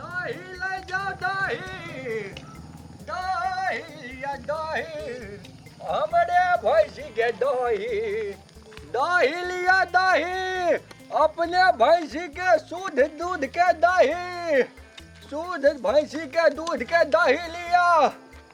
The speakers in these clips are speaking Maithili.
दही ले जाओ दही, दही लिया दही, हमरे भैंसी के दही, दही लिया दही, अपने भैंसी के शुद्ध दूध के दही, शुद्ध भैंसी के दूध के दही लिया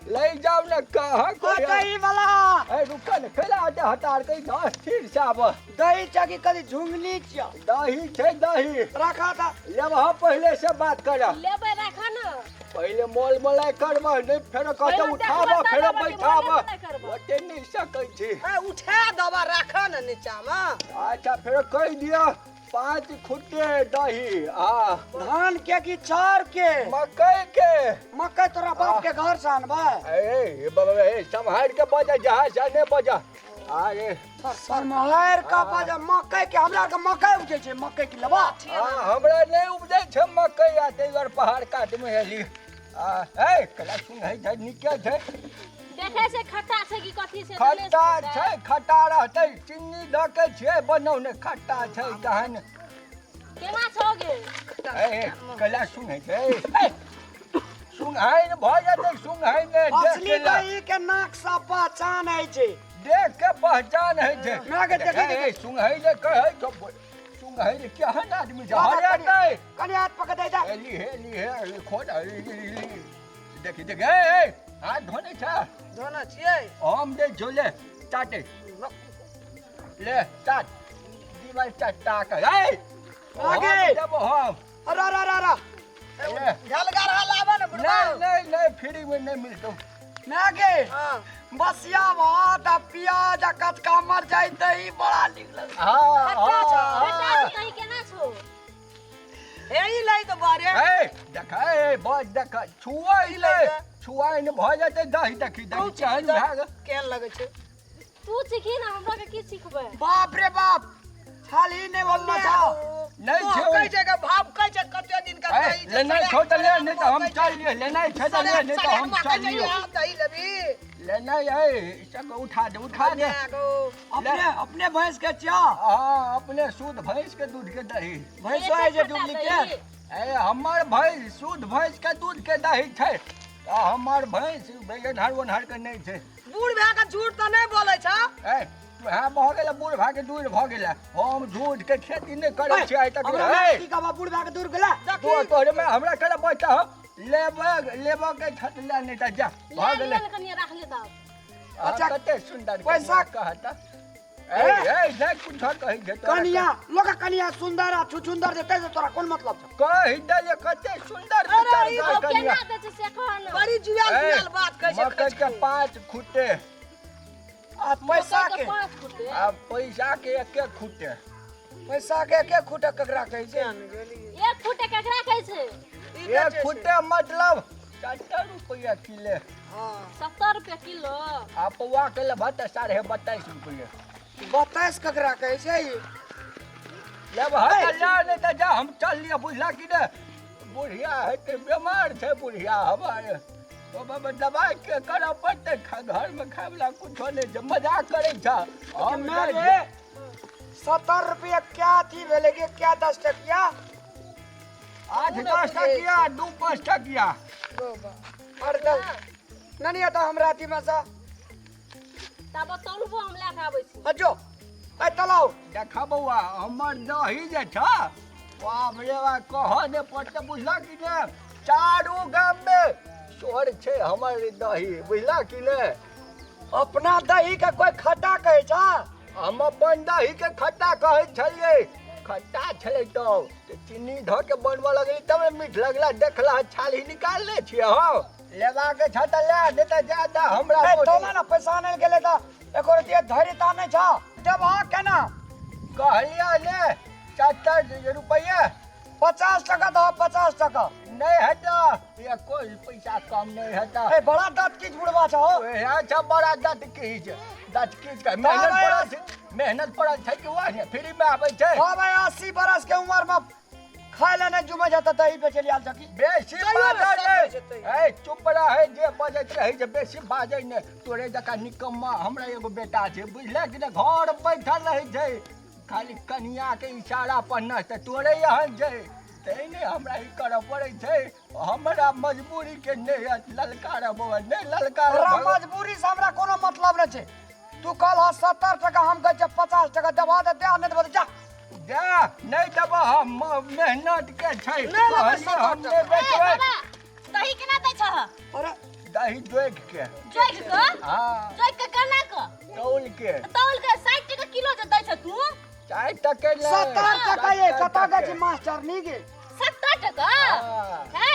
ले जाओ ने। कहाँ कोई दही वाला? ए रुका ने, खेला हटे हटार के ना स्थिर से आब। दही चाकी कदी झुंगली छिया? दही छै दही। राखा था। लेब हम पहले से बात कर। लेबै, राखा न। पहले मोल मलाई करब, नहीं फेर कहते पहिले उठाब देखबै, फेर तब आके बैठाब। मोले मलाई करब। ओते नहीं सकै छी। ए, उठा दबा, राखा ने नीचा में। अच्छा, फेर कहि दिअ 5 खुट्टे दही आ धान के की चार के? मकई के। मकई तोरा बाप के घर से आनबै? ए बाबा, ए सम्हार के बजा, जहाँ से नहीं बजा। अरे सम्हार का बजा? मकई के हमरा के मकई उपजै छै, मकई के लेबा? हाँ, हमरा नहीं उपजै छै मकई, आ ताहि दुआरे पहाड़ कात में एली। आ ए कला सुन है छै, निके छै। देखै छै खट्टा छै कि कथी छै? खट्टा छै, खट्टा रहतै, चीनी दऽ के छियै बनौने, खट्टा छै तहन। केना छौ गे? ए कला सुनै छै, ए सुंघाइ ने भऽ जेतै, सुंघाइ ने देख असली के दही के नाक से पहचान होइ छै। देख के पहचान होइ छै। ना के देखी, देखी। ए सुंघाइ ने कहै छौ, सुंघाइ ने केहन आदमी छै, हरेतै। कनि हाथ पकड़ दे। एली हे, एली हे, खोज देखी देख। ए ए हाथ धोने छ? धोने छियै। हम दे छौ, ले चाटे, ले चाट, दीवार चट्टा के। ए आगे। जब हम अरे अरे अरे अरे ए, झलगर लाबे ने बुढ़बा। नहीं नहीं नहीं, फ्री में नहीं मिलतो। ना गे। हाँ। बसिया भात आ प्याज आ कचका मरचाई दही बड़ा नीक लगै। हाँ। खट्टा छौ? हाँ। खट्टा छै दही? केना छौ? हे ई लै तऽ बारे। ए देख, ए बस देख, छुआइ ले, छुआइ ने भऽ जेतै दही। देखी देखी केहन भए गेल। केहन लगै छै? तू सीखी ना, हमरा के की सिखबै? बाप रे बाप, छाली नहि बोलना छौ। नहि छै। कहै छै के भाव कहै छै कते दिन का ए, दही छै। लेनाइ छौ तऽ ले, नहि तऽ हम चल लियौ। लेनाइ छै तऽ ले, नहि तऽ हम चल लियौ। दही लेबी? लेनाइ है सब, उठा दे, उठा दे। अपने अपने भैंस के छिया? हाँ, अपने शुद्ध भैंस के दूध के दही। भैंसो है जे डुप्लीकेट? ए हमर भैंस शुद्ध भैंस के दूध के दही छै आ हमर भैंस बेगनहार ओनहार के नहि छै। बूढ़ भए के झूठ तऽ नहि बोलै छ। ए वएह भऽ गेलै, बूढ़ भए के दूर भऽ गेलै। हम झूठ के खेती नहि करै छियै आइ तक। हमरा ए, की कहबा, बूढ़ भए के दूर गेला। तो तोहरे में हमरा केना बचता? हम लेबऽ, लेबऽ के छत ले, नहि तऽ जा, भऽ ले गेलै। लिअ ने कनिया, राख ले तब। अच्छा, कते सुन्दर पैसा- कहता। ए ए नहि कुछो कहै छै तोरा। कनिया लोक कनिया सुन्दर आ छुछुन्दर जेतै से तोरा कोन मतलब छौ? कहि देलियै कते सुन्दर अरे, विचार ई गाय अब कनिया। केना दै छै से कह ने। बड़ी जुआल ए, जुआल बात कहै छै। मकई के 5 खुटे। आ पैसा मकई के? 5 खुटे। आ पैसा के एक एक खुटे। पैसा के के खुटे ककरा कहै छै? एक फुटे केकरा कहै छै? एक खुटे मतलब 70 रुपया किलो। 70 रुपया किलो। आ पौआ के लेबह तऽ 32.5 रुपया। 32 ककरा कहै छै ई? लेबह तऽ ले, नहि तऽ जा, हम चल लिअ, बुझला कि ने? बुढ़िया हेतै, बेमार छै बुढ़िया हमर। ओ बाबा, दबाइ के करऽ पड़तै, घरमे खायवला कुछो नहि छै। मजाक करै छ? हम मैं जाइ रे छियै। 70 रुपया क्या अथी भेलै के क्या 10 टकिया? 8 10 टकिया, 2 5 टकिया। और दस नहीं आता हमरा अथी में से। तब तौलबो, हम लए कऽ आबै छी। हजो ए तलाओ। देख बौआ, हमर दही जे छ, बाप रे बा, कहऽ नहि पड़तै, बुझला कि ने? चारू गाममे शोर छै हमर दही, बुझला कि ने? अपना दही के कोई खट्टा कहै छ? हम अपन दही के खट्टा कहै छलियै। खट्टा छलै तब तऽ चीनी धऽ के बनबऽ लगली तब ने मीठ लगला। देखला, छाली निकालने छियै। हँ, लेबाके छ तऽ ले, नहि तऽ जा दे हमरा। ए तोला ना, पैसा नहि गेलै तऽ एको रुपया धरि ता नहि छ, देबह केना? कहलियै ने 70 रुपैआ। 50 टका दह, 50 टका। नहि हेतऽ, एको पैसा कम नहि हेतऽ। ए बड़ा दाँत किच बुढ़वा छ हो। अच्छा, बड़ा दत किच, दत किच के मेहनत पड़ल छै, मेहनत पड़ल छै कि वएह ने फ्री में आबै छै। हाँ भाई, 80 बरस के उम्र में खाय ले नहीं जुमे जाता, दही बेचे लियाल जकी। बेसी तैयो ने बाजै सब नहि। बेचतै। ए चुप रहै, जे बजैत रहै छै बेसी बाजै नहि। तोरे जकाँ निकम्मा हमरा एगो बेटा छै, बुझले कि ने? घर बैठल रहै छै, खाली कनिया के इशारा पर नचतै। तोरे एहन छै तैं ने हमरा ई करऽ पड़ै छै। हमरा मजबूरी के नहि ललकारब बौआ, नहि ललकारब। तोरा मजबूरी से हमरा कोनो मतलब नहि छै। तू कहलह 70 टका, हम कहै छियै 50 टका देबह तऽ दे, नहि देबह तऽ जा। जा, नहि देबह हम, मेहनत के छै। नहि लेबै। कहलियै हम नहि ए बेचबै। बाबा, दही केना दै छह? अरे दही जोखि के। जोखि कऽ? हँ। जोखि कऽ केना कऽ? तौल के। तौल के 60 टका किलो जे दै छ तू? 4 टके नहि। 70 टका ये 70 कतऽ टके। गै छी मास्टरनी गे? 70 टका? हँ। हे,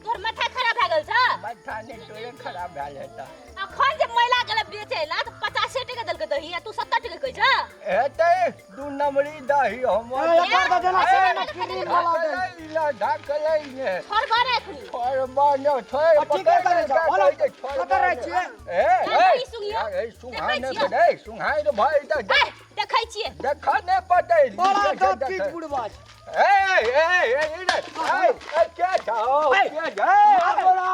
तोहर माथा खराब भए गेल छ? माथा नहि, तोरे खराब भए जेतऽ। अखन जे महिला गेलै बेचै ला तऽ 50 टका देलकै दही आ तू 70 टका कहै छ? हेतै 2 नंबरी दही हमर। ए, एकर तऽ जेना से ने क्रीम वाला दही। ढकलै ने, ढकलै ने। छोड़बा रे एखनी। छोड़बा ने, छोड़। आ, ठीके करै छौ। बोलो, कतऽ रहै छियै? ए, ए, दही सुंघियौ। ए, सुंघा देखै नहि छियै। पड़ै, सुंघाइ तऽ भऽ जेतै। ए, देखै छियै। देखऽ नहि पड़तै। बड़ा देखै, दब देखै। पीट बुढ़बा छै। ए, ए, ए, ए, ए, ए, के छौ? ए, के छौ? मार बोला।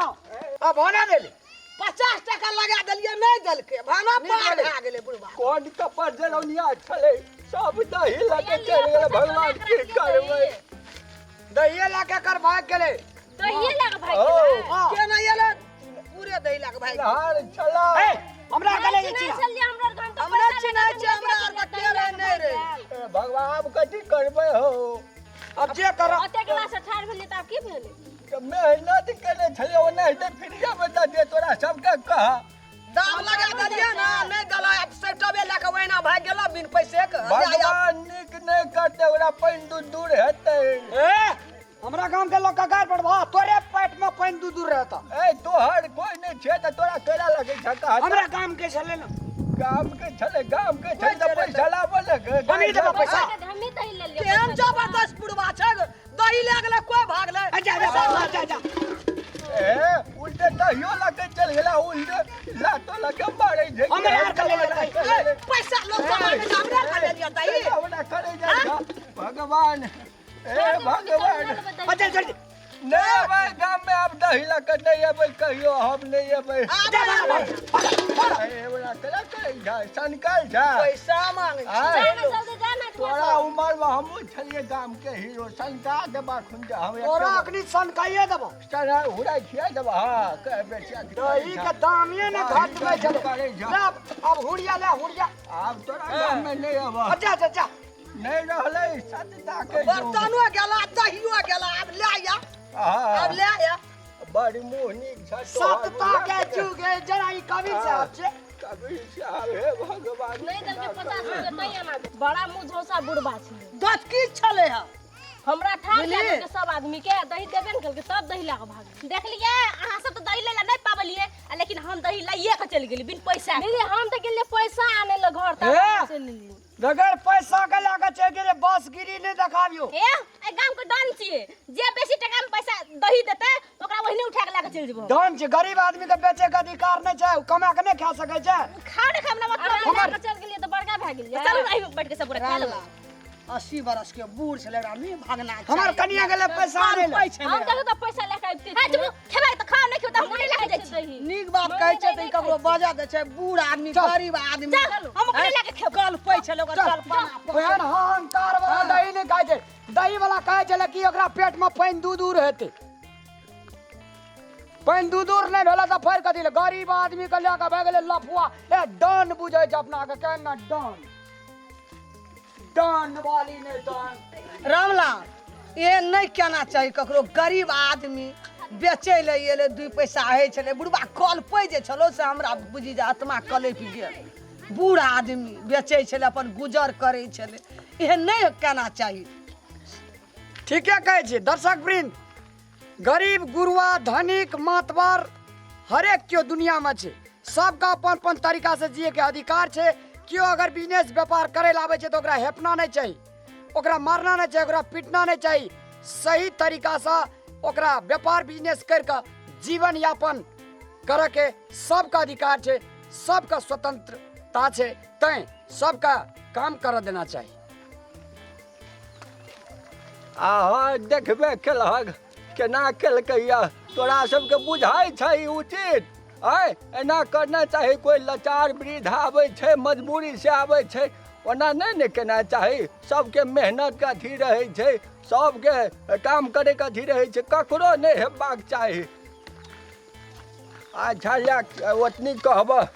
आ भाना देली। 50 टका लगा देलियै, नहि देलकै, भाना नहि पार देलै। भए गेलै बुढ़बा। कोन कपड़ जरौनिया छलै, सब दही लऽ के चलि गेलै। भगवान, की करबै? दहिए लए के एकर भागि गेलै। दहिए लए कऽ भागि ओ। गेलै। हँ। केना एलै? पूरे दही लए कऽ भागि गेलै। नहार छला। ए, हमरा गेलै नहि ई चीज। छलियै हमरा आर गाम तऽ हमरा पैसा चिन्है लए कऽ छै, हमरा आर के दही लए केरे कऽ नहि भागि रहै। गेल। ए, भगवान, आब कथी करबै हो? अब जे कर। ओतेक गिलास ठाढ़ भेलियै तऽ आब की भेलै? तऽ मेहनत केने छलियै, ओनाहिते फ्रीएमे दऽ दियै तोरा सबके कह। दाम लगा देलियै ने, नहि देलै, आब सेटबे लए कऽ ओहिना भागि गेलौ बिन पैसे के। भगवान नीक नहि करतै, ओकरा पानि दूर दूर हेतै। ए, हमरा गाम के लोग के गारि पड़बा, तोरे पेट में पानि दूर दूर रहता। ए, तोहर कोइ नहि छै तऽ तोरा केना लगै छै कह? हमरा गाम के छलै ने। गाम के छलै, गाम के छै तऽ पैसा लाबऽ ने। हमही देबै पैसा। हमही दही लेलियै। केहन जबरदस्त बुढ़बा छै, दही लए गेलै, कोइ भागलै? ए, जा जा जा जा जा। ए, उल्टे दहियो लऽ के चलि गेला, उल्टे लातो लऽ के मारै छै। हमरा आर के लेले ए, पैसा लोग सब मांगे छै, हमरा के लेलियै दही। हमरा करै जाइ छौ। भगवान, ए भगवान। आ, चल चल। नहि अबै गाममे आब, दही लऽ के नहि अबै कहियो, हम नहि अबै। जा जा जा। ए, ओकरा केना करै छै, सनकल छै। पैसा मांगे छै। आँय? जा ना जल्दी, जा ना। तोरा उमरमे हमहूँ छलियै गामके हीरो। सनका देबा खुन जे हम। तोरा अखनी सनकाइए देबो। सना हुराइ खिया देबा। हँ, कह बेचिया। दही के दामिए ने घटबै छलै। करै छौ। ले, अब हुड़िया ले, हुड़िया। आब तोरा गाममे नहि अबह। अब जा जा जा। नहि रहलै सत्यता के युग। बर्तनो गेला, दहियो गेला, आब लए आ। हँ, आब लए आ। बड़ मुँह नीक छ तोहर। सत्ता के युग है, जरा ई कवि साहब छै। कबीर साहब, हे भगवान। नहि देलकै 50 रुपया तैं एना दे। बड़ा मुँह झौसा बुढ़बा छलै। दस की छलै हँ? हमरा ठाढ़ कए बुझलियै? देलकै सब आदमी के, दही देबे ने केलकै, तब दही लए कऽ भागल। देखलियै, अहाँ सब तऽ दही लै लए नहि पाबलियै आ लेकिन हम दही लैये कऽ चलि गेली बिन पैसा के। हम तऽ गेलियै पैसा आनै लए घर तक हे? चलि गेलियै। बगैर पैसा के लए के चलि गेलै, बस गिरी नहि देखाबियौ। ए, एहि गाम के डन छियै, जे बेसी टका में पैसा दही देतै ओकरा ओहिने उठा के लए कऽ चलि जेबो। धन छै, गरीब आदमी के बेचे के अधिकार नहि छै? ओ कमा के नहि खा सकै छै? खा ने खा, हमरा मतलब। हमर- लए कऽ चलि गेलियै तऽ बड़का भए गेलियै। चलू ने, एहिमे बैठ के सब गोरा खा लेबै। 80 बरस के बूढ़ छलै, रानी भागना हमर कनिया गेलै पैसा आनै लए। हम देखू तऽ पैसा लए कऽ अबिते। हँ, चुप, खेबै तऽ खाउ, नहि खेबै तऽ हम नहि लए कऽ जाइ छी। नीक बात कहै छै तऽ ई ककरो बजा दै छै? बूढ़ आदमी, चल। गरीब आदमी। चल, हम अपने लए कऽ खेबै। कलपै छलै ओकर चल। कल्पना। ओहन अहंकार वाला दही नहि खाइ छै। दही वाला कहै छलै कि ओकरा पेट में पानि दूर दूर हेतै। पानि दूर दूर नहि भेलै तऽ फेर कथी लए गरीब आदमी के लए कऽ भए गेलै लफुआ। ए, डन बुझै छै अपना के, केना डन डन वाली नहि डन। रामलाल, एहन नहि केना चाही ककरो। गरीब आदमी बेचै लए एलै, 2 पैसा होइ छलै। बुढ़बा कलपै जे छलौ से हमरा बुझी जे आत्मा कलपि गेल। बूढ़ आदमी बेचै छलै, अपन गुजर करै छलै, एहन नहि केना चाही। ठीके कहै छी दर्शक वृंद, गरीब गुरुआ, धनिक मातबर, हरेक केओ दुनियामे छै, सबके अपन अपन तरीकासँ जियैके अधिकार छै। केओ अगर बिजनेस व्यापार करै लए आबै छै तऽ ओकरा हेपना नहि चाही, ओकरा मारना नहि चाही, ओकरा पीटना नहि चाही। सही तरीकासँ ओकरा व्यापार बिजनेस करि कऽ जीवन यापन करऽके सबके अधिकार छै, सबके स्वतंत्रता छै, तैँ सबके काम करऽ देना चाही। अहाँ देखबे केलहक केना केलकैया। तोरा सबके बुझाइ छै ई उचित? आँय, एना करना चाही? कोइ लाचार वृद्ध आबै छै, मजबूरी से आबै छै, ओना नहि ने केना चाही। सबके मेहनतके अथी रहै छै। सबके काम करैके अथी रहै छै, ककरो नहि हेबाक चाही। अच्छा, लए ओतनी कहबह।